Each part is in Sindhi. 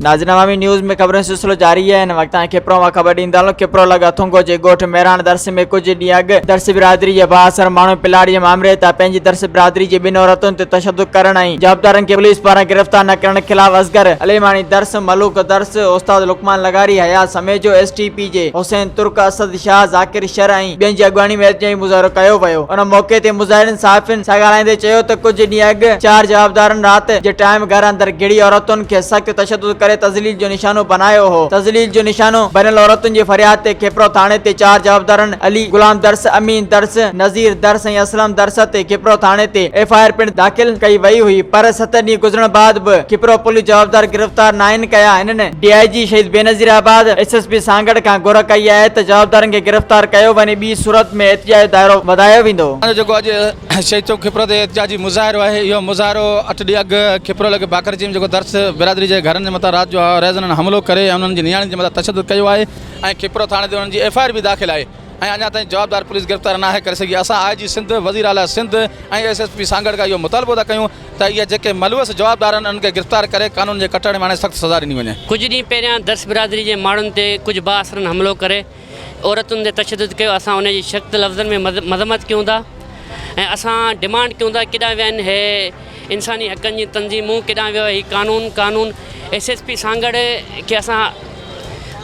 ناظرين عوامي نيوز ۾ خبرن جو سلسلو جاري آهي هن وقت تائين کپرو مان خبر ڏيندا هلون کپرو لڳ اٿونگو جي ڳوٺ ميراڻ درس ۾ ڪجهه ڏينهن اڳ درس برادري جي بااثر ماڻهن پلاڙي جي مامري تان پنهنجي درس برادري جي ٻن عورتن تي تشدد ڪرڻ ۽ جوابدارن کي پوليس پاران گرفتار نه ڪرڻ خلاف اصغر عليماڻي درس، ملوڪ درس، استاد لقمان لغاري، حيات سميجو، ايس ٽي پي جي حسين ترڪ، اسد شاهه، ذاڪر شر ۽ ٻين جي اڳواڻي ۾ احتجاجي مظاهرو ڪيو ويو. ان موقعي تي مظاهرين صحافين سان ڳالهائيندي چيو ته ڪجهه ڏينهن اڳ چار جوابدارن رات جي ٽائيم گهر اندر گهڙي عورتن کي سخت تشدد ڪري تذليل جو نشانو بنايو هو. تذليل جو نشانو بنيل عورتن جي فرياد تي کپرو ٿاڻي تي چار جوابدارن علي غلام درس، امين درس، نذير درس ۽ اسلم درس تي کپرو ٿاڻي تي ايف I R پڻ داخل ڪئي وئي هئي پر ست ڏينهن گذرڻ بعد به کپرو پوليس جوابدار گرفتار ناهن ڪيا. هنن D I G Shaheed Benazirabad, S S P Sanghar کان گهر ڪئي آهي ته جوابدارن کي گرفتار ڪيو وڃي ٻي صورت ۾ احتجاج جو دائرو وڌايو ويندو. اسان جو جيڪو اڄ شهيد چوڪ کپرو تي احتجاجي مظاهرو آهي اهو مظاهرو اٺ ڏينهن اڳ کپرو لڳ باقر چيم جيڪو درس برادري جي گهرن جي مٿان رات جو رهزنن حملو ڪري ۽ انهن جي نياڻين جي مٿان تشدد ڪيو آهي ۽ کپرو ٿاڻي تي انهن جي ايف I R به داخل آهي ۽ اڃا تائين جوابدار پوليس گرفتار ناهي ڪري سگهي اسان آء جي سنڌ وزير اعليٰ Sindh ۽ S S P Sanghar کان اهو مطالبو ٿا ڪيون ته اهي جيڪي ملوث جوابدار آهن انهن کي گرفتار ڪري قانون جي ڪٽهڙي ۾ آڻي سخت سزا ڏني وڃي. ڪجهه ڏينهن پهريان درس برادري جي ماڻهن تي ڪجهه بااثرن حملو ڪري عورتن تي تشدد ڪيو اسان ان جي سخت لفظن ۾ مذمت ڪيون ٿا ۽ اسان ڊمانڊ ڪيون ٿا ڪيڏانهن ويا آهن هي انساني حقن جون تنظيمون ڪيڏانهن ويو هي قانون قانون ايس ايس پي سانگهڙ کي اسان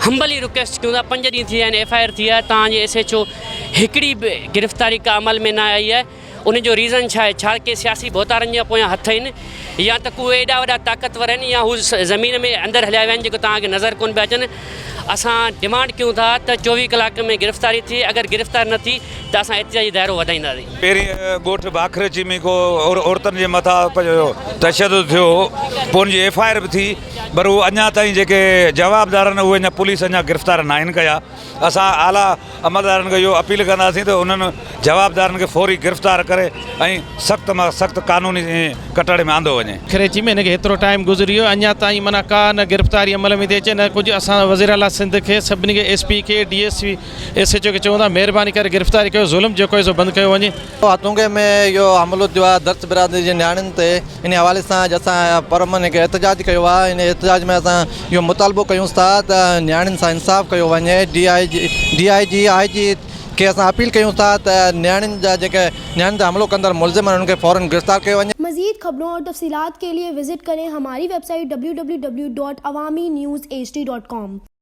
همبلي رڪويسٽ ڪيون ٿا پنج ڏينهن ٿي ويا آهن ايف I R ٿي آهي توهان جي ايس ايڇ او هڪڙي به گرفتاري ڪا عمل ۾ نه آئي آهي ان جو ريزن ڇا آهي؟ ڇا ڪي سياسي ڀوتارن جا پويان هٿ آهن يا ته ڪو ايڏا وڏا طاقتور آهن يا هو زمين ۾ اندر هليا ويا آهن جيڪو توهان کي نظر ڪونه پيا اچن. اسان ڊمانڊ ڪيون ٿا ته 24 ڪلاڪ ۾ گرفتاري ٿئي اگر گرفتار نه ٿي ته اسان احتجاجي دائرو وڌائينداسين. پهرين ڳوٺ باکرچي ۾ ڪو عورتن جي مٿان تشدد ٿيو هو پوء ان جي ايف I R به ٿي پر هو اڃا تائين جيڪي جوابدار آهن اهي اڃا پوليس اڃا گرفتار ناهن ڪيا. اسان اعليٰ عملدارن کي اهو اپيل ڪنداسين ته انهن جوابدارن کي فوري گرفتار ڪري ۽ سخت مان سخت قانوني ڪٽهڙي ۾ آندو وڃي. کريچي ۾ هن کي هيترو ٽائيم گذري ويو اڃا تائين معنيٰ ڪا نه گرفتاري عمل ۾ ٿي اچي نه ڪجهه اسان وزير اعليٰ سنڌ کي سڀني کي ايس پي کي D S P S H O کي چئون ٿا مهرباني ڪري گرفتاري ڪيو ظلم جيڪو آهي سو بند ڪيو وڃي. هتونگي ۾ اهو حملو ٿيو آهي درس برادري جي نياڻين تي انهي حوالي سان اڄ اسان پرامن هڪ احتجاج ڪيو آهي انهي احتجاج ۾ اسان اهو مطالبو ڪيون ٿا ته نياڻين سان انصاف ڪيو وڃي D I G D I G I جي کي اسان اپيل ڪيون ٿا ته نياڻين جا جيڪي نياڻين تي حملو ڪندڙ ملزم آهن انهن کي فورن گرفتار ڪيو وڃي. مزيد خبرون اور تفصيلات کے لئے وزٽ ڪرين ھماري web site www.awamiNewsHD.com.